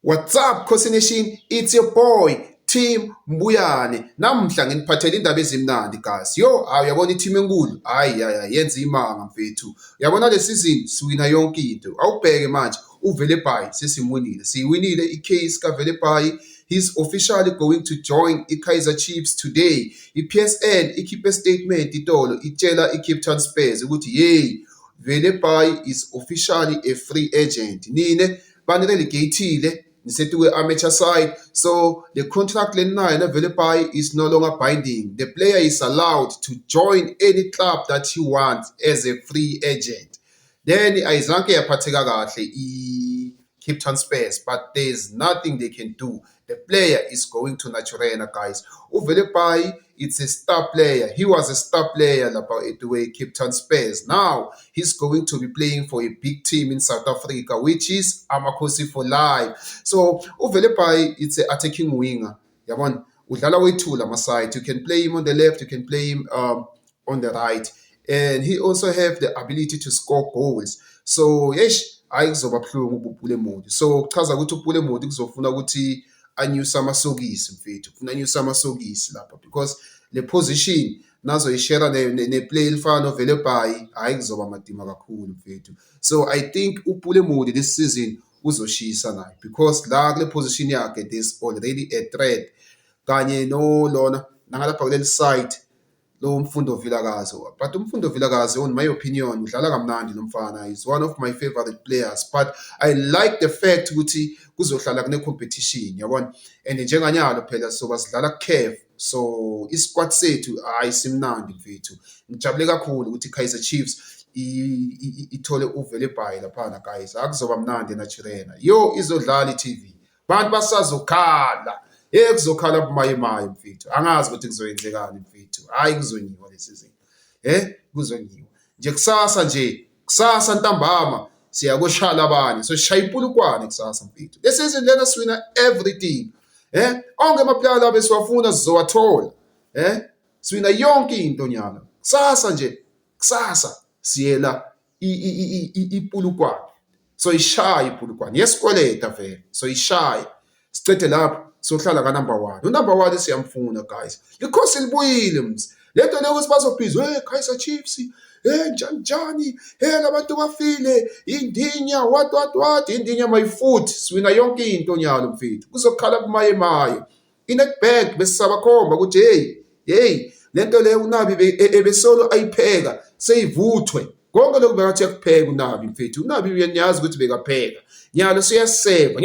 What's up, Khosi Nation? It's your boy Team Mbuyane. Namhla nginiphathele indaba ezimnandi, guys. Yo, hayi, uyabona i-team enkulu. Hayi hayi, yenza imanga, mfethu. Uyabona le season siwina yonke into. Awubheke manje, uVelebayi sesimwinile. Siyiwinile i-case kaVelebayi. He's officially going to join i-Kaizer Chiefs today. I-PSL ikhiphe statement itolo, itshela i-Cape Town Spurs ukuthi, "Hey, Velebayi is officially a free agent. Nine bani-relegateile, nisetuke amateur side, so the contract leninayo noVelebayi is no longer binding. The player is allowed to join any club that he wants as a free agent." Then ayizange yaphatheka kahle i-Cape Town Spurs, but there's nothing they can do. The player is going to Naturena, guys. UVelebayi, it's a star player. He was a star player lapha at the way Cape Town Spurs. Now he's going to be playing for a big team in South Africa, which is Amakhosi for life. So uVelebayi, it's a attacking winger. Yabona, udlala wethu lama side. You can play him on the left, you can play him on the right. And he also have the ability to score goals. So yes, hayi, kuzoba buhlungu uPule Mmodi. So kuchaza ukuthi uPule Mmodi kuzofuna ukuthi anyuse amasokisi, mfethu. Kufuna anyuse amasokisi lapha because le position nazoyishare ne-player elifana noVelebayi, hayi, kuzoba madima kakhulu, mfethu. So I think uPule Mmodi this season uzoshisa naye because la kule position yakhe there's already a threat kanye no lona nangalapha kuleli side lo Mfundo Vilakazi. But uMfundo Vilakazi, on my opinion, udlala kamnandi lo mfana, is one of my favorite players, but I like the fact ukuthi kuzohlala kune competition, yabona. And njenganyalo phela soba sidlala ku-CAF, so isquad sethu, hayi, simnandi, mfethu. Ngijabule kakhulu ukuthi Kaizer Chiefs ithole uVelebayi laphana, guys. Akuzoba mnandi eNaturena. Yo, izodlala i-TV, bantu basazokhala. Hey, kuzokhala bumaye maye, mfethu. Angazi ukuthi kuzoyenzekani, mfethu. Hayi, kuzonyiwa le season, kuzonyiwa nje kusasa nje, kusasa ntambama siyakushala abanye, so shaya iPolokwane kusasa, mfethu. Le season lena siwina everything. Onke ama-player labo esiwafuna sizowathola. Siwina yonke into nyalo. Kusasa nje, kusasa siyela iPolokwane, so ishaya iPolokwane yesikweleta vele, so ishaya sicede lapho, sohlala ka number 1. U-number 1 siyamfuna, guys. Likhosi libuyile mzi. Lento leyo ukuthi bazobhizwa, hey, Kaizer Chiefs, hey, njani njani, hey, labantu bafile indinya, what what what, indinya my foot. Siwina yonke into nyalo, mfethu. Kuzokhala kumaye maye iNedbank, besisabakhomba ukuthi, hey hey, lento leyo uNabi ebesolo ayipheka seyivuthwe konke lokhu. Bekathi yakupheka uNabi, mfethu. UNabi, uyanyazi ukuthi bekapheka, nyalo siyaseva.